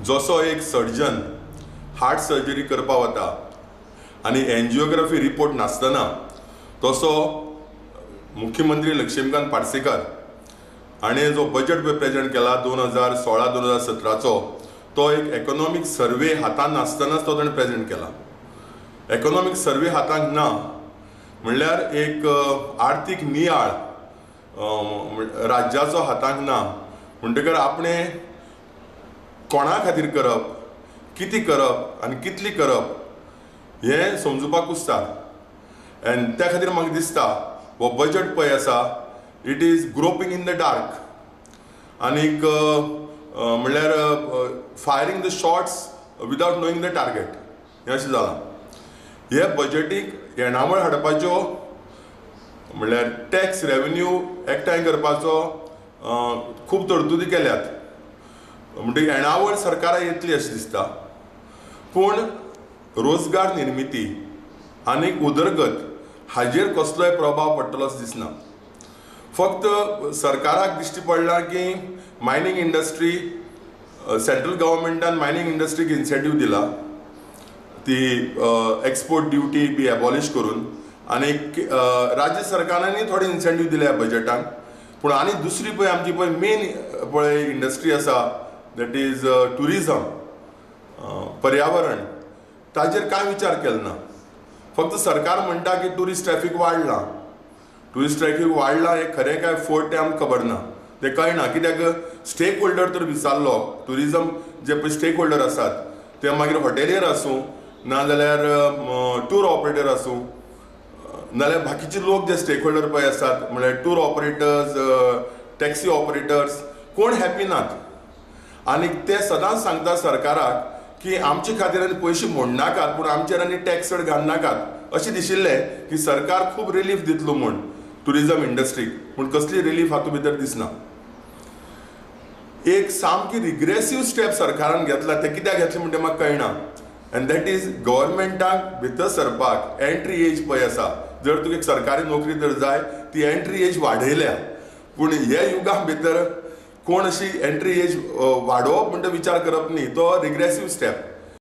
जसो एक सर्जन heart surgery करपाक वता आनी एन्जियोग्राफी रिपोर्ट नासतना, तसो मुख्यमंत्री लक्ष्मीकांत पार्सेकर हाणें जो बजट पळय प्रेजेंट केला 2016 2017चो, तो एक इकॉनॉमीक सर्वे हातांत नासतनाच तो ताणें प्रेजेंट केला. इकॉनॉमीक सर्वे हातांत ना म्हणल्यार एक आर्थीक नियाळ राज्याचो हातांत ना, म्हणटकर आपणें कोणा खातीर करप, कितें करप आनी कितली करप हें समजुपाक कुस्तार. आनी त्या खातीर म्हाका दिसता हो बजट पळय आसा, it is groping in the dark आनीक म्हणल्यार firing the shots without knowing the target हें अशें जालां. हे बजटीक येणावळ हाडपाच्यो म्हणल्यार टॅक्स रेवन्यू एकठांय करपाचो खूब तरतुदी केल्यात, म्हणटकीर येणावळ सरकाराक येतली अशें दिसता, पूण रोजगार निर्मिती आनी उदरगत हाजेर कसलोय प्रभाव पडटलो असो दिसना. फक्त सरकाराक दिश्टी पडला की मायनींग इंडस्ट्री, सेंट्रल गव्हर्मेंटान मायनींग इंडस्ट्रीक इन्सेंटीव दिला, ती एक्सपोर्ट ड्युटी बी एबॉलिश करून, आनी राज्य सरकारांनी थोडे इन्सेंटीव दिले बजटान. पूण आनी दुसरी पळय आमची पळय मेन पळय इंडस्ट्री आसा, that is tourism, पर्यावरण, ताजेर कांय विचार केलो ना. फक्त सरकार म्हणटा की ट्युरिस्ट ट्रॅफीक वाडलां, ट्युरिस्ट ट्रॅफीक वाडलां हें खरें काय फट तें आमकां खबर ना, तें कळना. कित्याक स्टेक होल्डर तर विचारलो, ट्युरिजम जे पळय स्टेक होल्डर आसात ते मागीर हॉटेलियर आसूं ना जाल्यार टूर ऑपरेटर आसूं, नाजाल्यार बाकीचे लोक जे स्टेक होल्डर पळय आसात म्हणल्यार टूर ऑपरेटर्स, टॅक्सी ऑपरेटर्स, कोण हॅपी नात. आनी ते सदांच सांगता सरकाराक की आमचे खातीर आनी पयशे मोडनाकात, पूण आमचेर आनी टॅक्स चड घालनाकात. अशें दिशिल्लें की सरकार खूब रिलीफ दितलो म्हूण ट्युरिजम इंडस्ट्रीक, पूण कसली रिलीफ हातूंत भितर दिसना. एक सामकी रिग्रेसीव स्टेप सरकारान घेतला, तें कित्याक घेतलें म्हणटा म्हाका कळना. एंड that is गव्हर्मेंटाक भितर सरपाक एंट्री एज पळय आसा, जर तुका एक सरकारी नोकरी जर जाय ती एंट्री एज वाडयल्या, पूण ह्या युगा भितर कोण अशी एंट्री एज वाडोवप म्हणटा विचार करप न्ही, तो रिग्रेसीव स्टेप.